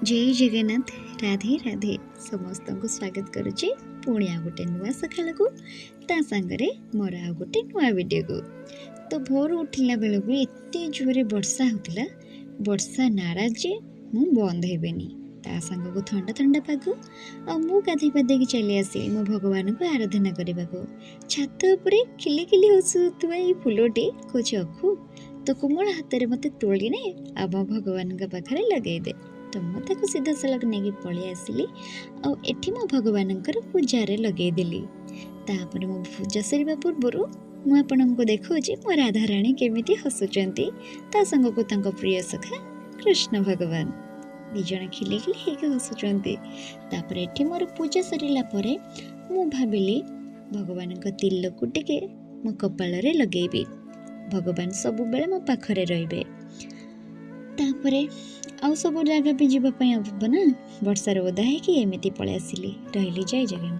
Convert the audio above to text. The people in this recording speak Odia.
ଜୟ ଜଗନ୍ନାଥ, ରାଧେ ରାଧେ। ସମସ୍ତଙ୍କୁ ସ୍ୱାଗତ କରୁଛି ପୁଣି ଆଉ ଗୋଟେ ନୂଆ ସକାଳକୁ, ତା ସାଙ୍ଗରେ ମୋର ଆଉ ଗୋଟେ ନୂଆ ଭିଡ଼ିଓକୁ। ତ ଭୋରୁ ଉଠିଲା ବେଳକୁ ଏତେ ଜୋରେ ବର୍ଷା ହେଉଥିଲା, ବର୍ଷା ନାରାଜ ଯେ ମୁଁ ବନ୍ଦ ହେବେନି। ତା ସାଙ୍ଗକୁ ଥଣ୍ଡା ଥଣ୍ଡା ପାଗ, ଆଉ ମୁଁ ଗାଧୋଇ ପାଧେଇକି ଚାଲି ଆସିଲି ମୋ ଭଗବାନଙ୍କୁ ଆରାଧନା କରିବାକୁ। ଛାତ ଉପରେ ଖିଲି ଖିଲି ହସୁଥିବା ଏଇ ଫୁଲଟି କହୁଛି, "ଅଖୁ, ତୋ କୋମଳ ହାତରେ ମୋତେ ତୋଳିନେ ଆଉ ମୋ ଭଗବାନଙ୍କ ପାଖରେ ଲଗେଇଦେ।" ତ ମୁଁ ତାକୁ ସିଧାସଳଖ ନେଇକି ପଳେଇ ଆସିଲି ଆଉ ଏଠି ମୋ ଭଗବାନଙ୍କର ପୂଜାରେ ଲଗେଇଦେଲି। ତାପରେ ମୋ ପୂଜା ସରିବା ପୂର୍ବରୁ ମୁଁ ଆପଣଙ୍କୁ ଦେଖାଉଛି ମୋ ରାଧାରାଣୀ କେମିତି ହସୁଛନ୍ତି, ତା ସାଙ୍ଗକୁ ତାଙ୍କ ପ୍ରିୟ ସଖା କୃଷ୍ଣ ଭଗବାନ ଦୁଇ ଜଣ ଖିଲି ଖିଲି ହେଇକି ହସୁଛନ୍ତି। ତାପରେ ଏଠି ମୋର ପୂଜା ସରିଲା ପରେ ମୁଁ ଭାବିଲି ଭଗବାନଙ୍କ ତିଲକୁ ଟିକେ ମୋ କପାଳରେ ଲଗେଇବି, ଭଗବାନ ସବୁବେଳେ ମୋ ପାଖରେ ରହିବେ। ତାପରେ ଆଉ ସବୁ ଜାଗା ବି ଯିବା ପାଇଁ ହବ ନା, ବର୍ଷାରେ ଓଦା ହେଇକି ଏମିତି ପଳେଇ ଆସିଲି। ରହିଲି, ଜୟ ଜଗନ୍ନାଥ।